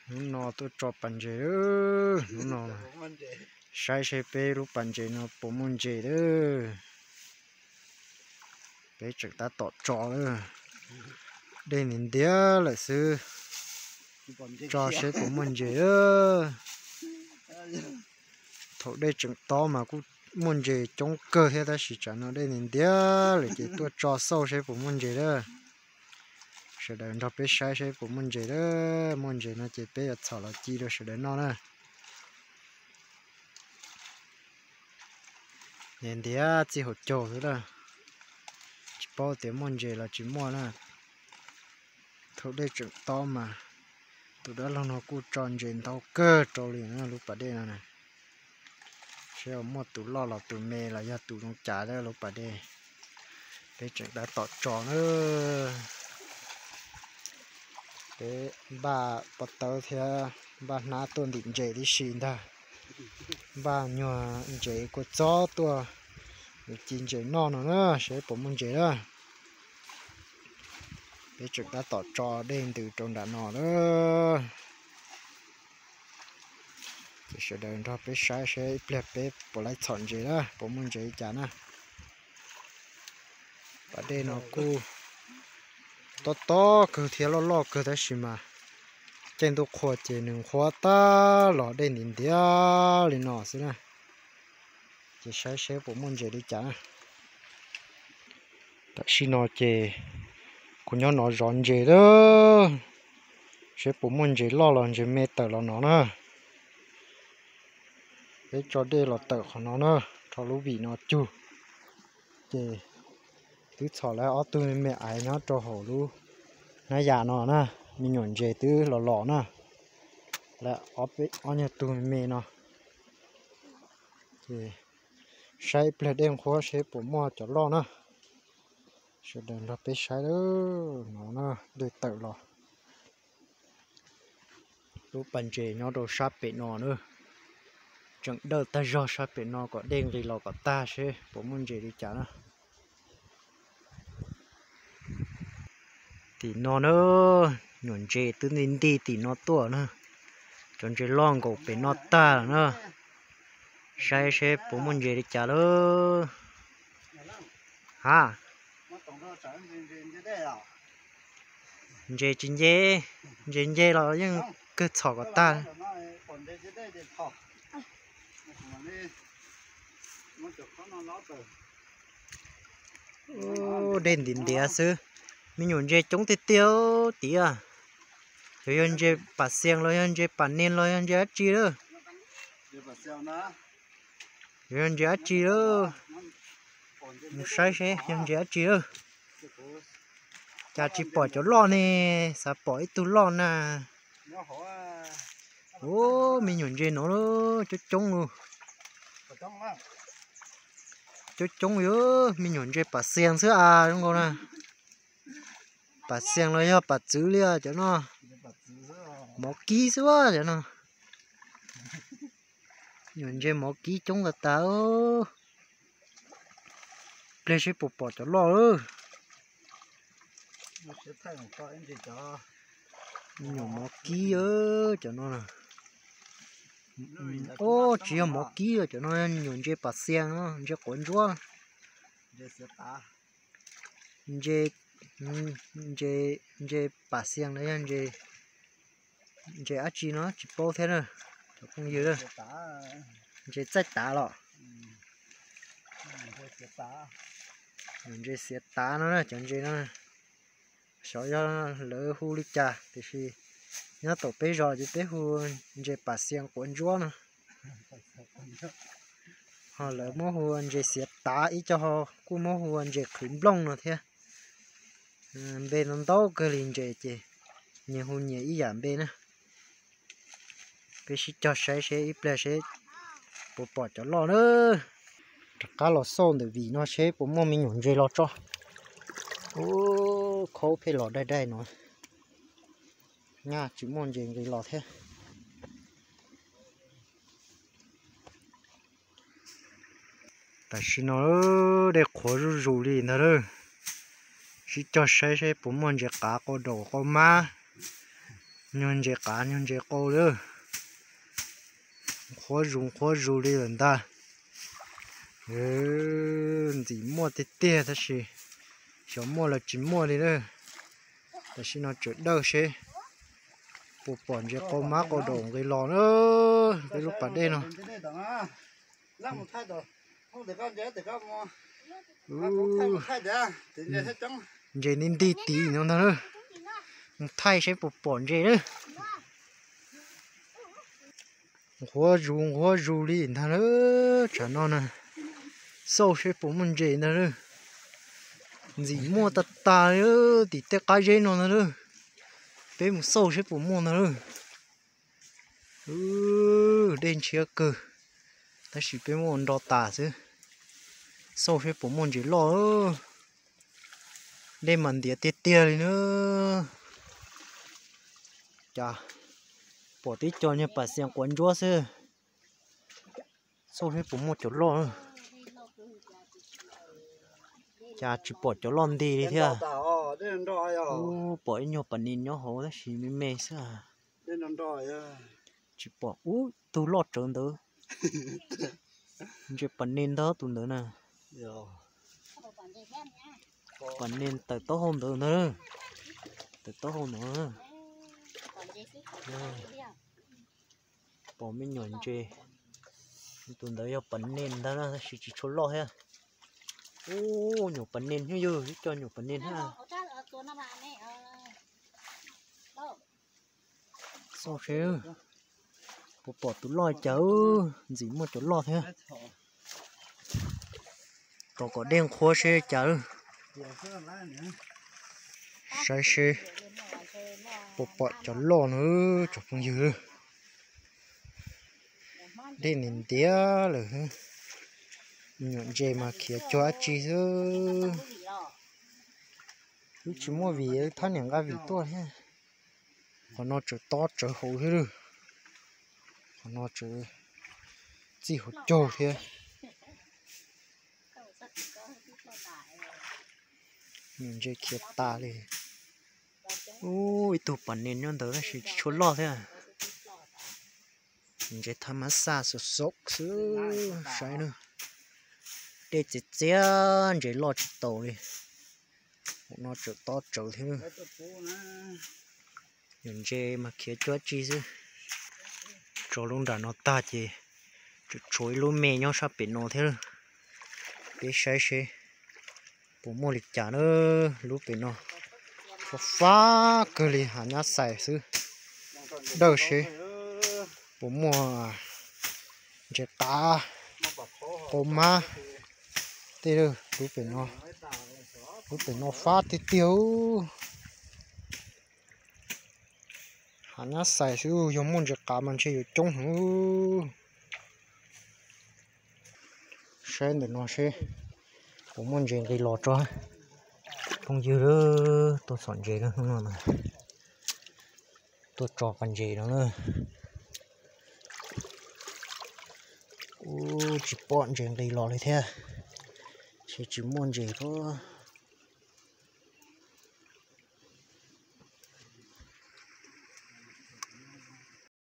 Hnub no tuaj tso pas ntses, hnub no saib seb peb lub pas ntses no puas muaj ntses lawm. Peb tseem tab tom tso lawm, dej ntiav ntiav lawm xwb, tso seb puas muaj ntses lawm. Thaum dej tseem tob mas kuj muaj ntses coob kawg thiab, tab sis tsam no dej ntiav ntiav lawm ces tuaj tso xauj seb puas muaj ntses lawm. Sawv daws nrog peb saib seb puas muaj ntses lawm, muaj ntses no ces peb yuav txhom los ci rau sawv daws noj na. Ntiav ntiav txij hauv caug xwb lawm, tsis paub tias muaj ntses los tsis muaj na. Thaum dej tseem tob mas tus dab laug no kuj tso ntses ntau kawg rau li na lub pas dej no na. Seb muaj tus loj los tus me los yog tus zoo cas lub pas dej. Peb tseem tab tom tso na. Peb npaj pob tawb thiab npaj hnab tuaj ntim ntses tib si ntag. Npaj nyuag ntses kua txob tuaj ci ntses noj no na, seb puas muaj ntses na. Peb tseem tab tom tso dej ntws rau nram no na. Ces sawv daws nrog peb saib seb ib pliag peb puas laib txhom ntses na, puas muaj ntses li cas na. Pas dej no kuj tob tob kawg thiab loj loj kawg tab sis mas caij ntuj qhua ces nws nqhuab tag los dej ntiav ntiav li no xwb na. Ces saib seb puas muaj ntses li cas na. Tam sim no ces kuv nyob no zov ntses lawm, seb puas muaj ntses loj los ntses me tawm los no na. Peb tso dej los tawm qhov no na, rho lub vim no cug. Ces twb txhom lawv ob tug me me aiv nyob rau hauv lub hnab yas no na, me nyuam ntses twb los los na. Lawv ob nyuag tug me me no. Ces saib ib pliag dej nqhuab seb puas muaj cov loj na. Sawv daws nrog peb saib lawm no na, dej tawm los. Lub pas ntses nyob rau sab pem no na, tseem dawj tag zog sab pem no kom dej nqis los kom tag seb puas muaj ntses li cas na. Tim no na, nyuam ntses twb nti nti tim no tuaj na, cov ntses loj nkaus pem no tag lawm na. Saib seb puas muaj ntses li cas lawm. Ha, ntses tsis nce, ntses nce los yeej kawg txhom kom tag. Dej ntiav ntiav xwb, me nyuam ntses coob tiag tiag tiag. Yog, yog ntses pam xias los yog ntses pam nias los yog ntses dab tsi lawm. Yog ntses dab tsi lawm. Mus saib seb yog ntses dab tsi lawm. Cas tsis pom cov loj ne, xav pom ib tug loj na. Ub, me nyuam ntses no coob coob li. Coob coob li, me nyuam ntses pam xias xwb a zoo nkaus na. Pam xias los yog pam txwv li cov no. Mov kib xwb cov no. Nyuam ntses mov kib coob tas tas. Pliag seb puas pom cov loj lawm. Me nyuam mov kib cov no. Ub, tsis yog mov kib, cov no me nyuam ntses pam xias no, ntses quav ntsuab. Ntses, ntses, ntses pam xias los yog ntses dab tsi no tsis paub thiab na cov phooj ywg. Ntses txaij tav los. Ntses xiav tav no na, cov ntses no. Xyov yog lawv hu li cas tiam sis nyob tom peb zos ces peb hu ntses pam xias quav ntsuab no. Ho lawv muab hu ua ntses xiav tav, ib co ho kuj muab hu ua ntses qhwv nplooj no thiab. Npe no ntau kawg li, ntses ces nyias hu nyias ib yam npe na. Peb sib cog saib seb ib pliag seb puas pom cov loj na. Rov qab los xauj ntawm vim no seb puas muaj me nyuam ntses los tso. Ub, khaub pheej los daig daig no. Nyaj tsis muaj ntses nqis los thiab. Tam sim no dej qhuav zuj zus li ntag lauj. tib co saib seb puas muaj ntses qav qau daum qau mab, nyuag ntses qav nyuag ntses qau lawm. Qhuav zus qhuav zus li lawm ntag. Ntxim muaj tiag tiag tab sis xyov muaj los tsis muaj li na. Tam sim no tseem dawj seb puas pom ntses qau mab qau daum nqis los na, peb lub pas dej no. Ntses nti nti tid no ntag na. Mus thaij seb puas pom ntses na. Nqhuav zus nqhuav zus li ntag na. Tsam no na, xauj seb puas muaj ntses ntag na. Ntxim muaj tag tag li tim tej qab zeb no ntag na. Peb mus xauj seb puas muaj ntag na. Dej ntshiab kawg, tab sis peb muab nro tas xwb. Xauj seb puas muaj ntses loj. Dej mas ntiav tiag tiag li na. Cas pom tib co nyuag pas xias quav ntsuab xwb. Xauj seb puas muaj cov loj. Cas tsis pom cov loj nti li thiab. Ub, pom ib nyuag pas nis nyob hauv tab sis me me xwb. Tsis pom ub tug loj tsawv ntawd. Ntses pas nis ntag tus ntawd na. Pas nis tawm taub hau ntawd ntag. Tawm taub hau ntawd. Pom me nyuam ntses. Tus ntawd yog pas nis ntag na tab sis tsis tshua loj thiab. Ub, nyuam pas nis thiab yog ib co nyuam pas nis thiab. Xauj seb puas pom tus loj cas, ntxim muaj cov loj thiab. Tos kom dej nqhuab seb cas. Saib seb puas pom cov loj na tsoom phooj ywg. Dej ntiav ntiav lawm, me nyuam ntses mas khiav cuag dab tsi xwb. Wb tsis muaj vim, wb thab niam nqa vim tuaj thiab. Qhov no tseem tob tsawv hauv thiab lawm. Qhov no tseem txij hauv caug thiab. Nyuam ntses khiav tas li. Ub, ib tug pas nis nyob ntawd tab sis tsis tshua loj thiab. Ntses thab mab xaj xom xom xwb, saib na. Dej txias txias ntses loj tsis taus li. Hauv no tseem tob tsawv thiab. Nyuam ntses mas khiav cuag dab tsi xwb. Tso lub nram no tag ces tseem tshuav ib lub me nyob sab pem no thiab. Peb saib seb puas muaj li cas na. Lub pem no fab fab kawg li, hav nyab xais xwb. Dawj seb puas muaj ntses qav, qau mab tej. Lub pem no, lub pem no fab tiag tiag. Hav nyab xais xwb, yog muaj ntses qav mas ntshe yuav coob heev. Saib ntawm no seb puas muaj ntses nqis los tso. Phooj ywg, tuaj txhom ntses no, tuaj tso pas ntses no na. Ub, tsis pom ntses nqis los li thiab. Ntshe tsis muaj ntses thiab.